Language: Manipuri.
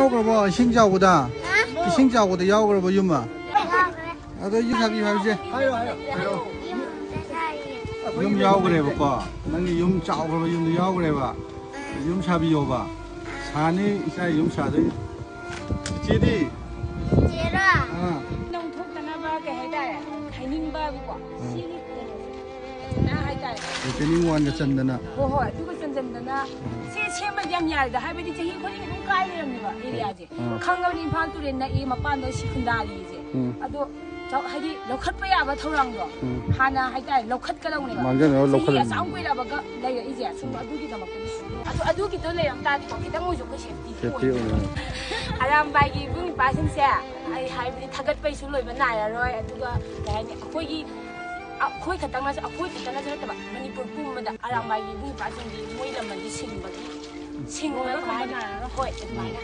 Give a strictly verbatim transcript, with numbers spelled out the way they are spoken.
ꯌꯥꯎꯈ꯭ꯔꯕꯣ ꯏꯁꯤꯡ ꯆꯥꯎꯕꯗ? ꯏꯁꯤꯡ ꯆꯥꯎꯕꯗ ꯌꯥꯎꯈ꯭ꯔꯕ ꯌꯨꯝ ꯑꯃ? ꯑꯗꯣ ꯌꯨꯝ ꯁꯥꯕꯤꯌꯨ ꯍꯥꯏꯕꯁꯦ? ꯍꯥꯏꯔꯣ, ꯍꯥꯏꯔꯣ, ꯍꯥꯏꯔꯣ꯫ ꯌꯨꯝ ꯌꯥꯎꯈ꯭ꯔꯦꯕꯀꯣ꯫ ꯅꯪꯒꯤ ꯌꯨꯝ ꯆꯥꯎꯈ꯭ꯔꯕ ꯌꯨꯝꯗꯣ ꯌꯥꯎꯈ꯭ꯔꯦꯕ꯫ ꯌꯨꯝ ꯁꯥꯕꯤꯌꯣꯕ꯫ ꯁꯥꯅꯤ ꯏꯆꯥ, ꯌꯨꯝ ꯁꯥꯗꯣꯏꯅꯤ꯫ ꯏꯆꯦꯗꯤ? ꯏꯆꯦꯔꯣ? ꯑꯥ꯫ ꯅꯪ ꯊꯣꯛꯇꯅꯕ ꯀꯩ ꯍꯥꯏꯇꯥꯔꯦ? ꯍꯥꯏꯅꯤꯡꯕ ꯍꯥꯏꯕꯀꯣ꯫ ꯎꯝ꯫ ꯁꯤꯒꯤ ꯀꯩꯅꯣꯁꯦ꯫ ꯐꯖꯅ ꯍꯥꯏꯇꯥꯔꯦ꯫ Retaining wall ꯒ ꯆꯟꯗꯅ꯫ ꯍꯣꯏ, ꯍꯣꯏ, ꯑꯗꯨꯒ ꯆꯟꯁꯤꯟꯗꯅ꯫ ꯎꯝ꯫ ꯁꯤ ꯁꯦꯝꯕꯗꯤ ꯌꯥꯝ ꯌꯥꯔꯦꯗ, ꯍꯥꯏꯕꯗꯤ ꯆꯍꯤ ꯈꯨꯗꯤꯡꯒꯤ ꯑꯗꯨꯝ ꯀꯥꯏ ꯂꯩꯔꯝꯅꯦꯕ ꯎꯝ꯫ Area ꯁꯦ꯫ ꯎꯝ꯫ ꯈꯪꯉꯕꯅꯤ ꯏꯝꯐꯥꯜ ꯇꯨꯔꯦꯜ ꯅꯛꯏ, ꯃꯄꯥꯟꯗ ꯁꯤ ꯈꯨꯟꯗꯥꯔꯤꯁꯦ꯫ ꯎꯝ꯫ ꯑꯗꯣ ꯆꯥꯎ-, ꯍꯥꯏꯗꯤ ꯂꯧꯈꯠꯄ ꯌꯥꯕ ꯊꯧꯔꯥꯡꯗꯣ ꯎꯝ꯫ ꯍꯥꯟꯅ ꯍꯥꯏꯇꯥꯔꯦ ꯂꯧꯈꯠꯀꯗꯧꯅꯦꯕ꯫ ꯃꯥꯡꯖꯧꯅꯅ ꯆꯍꯤ ꯂꯧꯈꯠꯂꯅꯤ꯫ ꯑꯁꯥꯡ ꯀꯨꯏꯔꯕꯒ ꯂꯩꯔꯛꯏꯁꯦ ꯁꯨꯝ ꯎꯝ꯫ ꯑꯗꯨꯒꯤꯗꯃꯛꯇꯗꯤ ꯁꯨꯝ꯫ ꯑꯗꯨ, ꯑꯗꯨꯒꯤꯗꯣ ꯂꯩꯔꯝ ꯇꯥꯔꯗꯤꯀꯣ ꯈꯤꯇꯪ ꯑꯣꯏꯁꯨ ꯑꯩꯈꯣꯏ safety ꯁꯦ safety ꯑꯣꯏꯅꯤ꯫ ꯑꯣꯏꯅꯤ꯫ ꯑꯔꯥꯝꯕꯥꯏꯒꯤ ꯏꯕꯨꯡ ꯏꯄꯥꯁꯤꯡꯁꯦ ꯑꯩ ꯍꯥꯏꯕꯗꯤ ꯊꯥꯒꯠꯄꯩꯁꯨ ꯂꯣꯏꯕ ꯅꯥꯏꯔꯔꯣꯏ꯫ ꯑꯗꯨꯒ ꯀꯩ ꯍꯥꯏꯅꯤ ꯑꯩꯈꯣꯏꯒꯤ, ꯑꯩꯈꯣꯏ ꯈꯛꯇꯪꯅꯁꯨ, ꯑꯩꯈꯣꯏ ꯈꯛꯇꯅꯁꯨ ꯅꯠꯇꯕ ꯃꯅꯤꯄꯨꯔ ꯄꯨꯝꯕꯗ ꯑꯔꯥꯝꯕꯥꯏꯒꯤ ꯏꯕꯨꯡ ꯏꯄꯥꯁꯤꯡꯗꯤ ꯃꯣꯏ ꯂꯝꯗꯗꯤ ꯁꯤꯡꯕꯒꯤ, ꯁꯤꯡꯕ ꯂꯣꯏꯕ ꯀꯃꯥꯏꯅ? ꯅꯥꯏꯔꯔꯣꯏ꯫ ꯍꯣꯏ, ꯑꯗꯨꯃꯥꯏꯅ꯫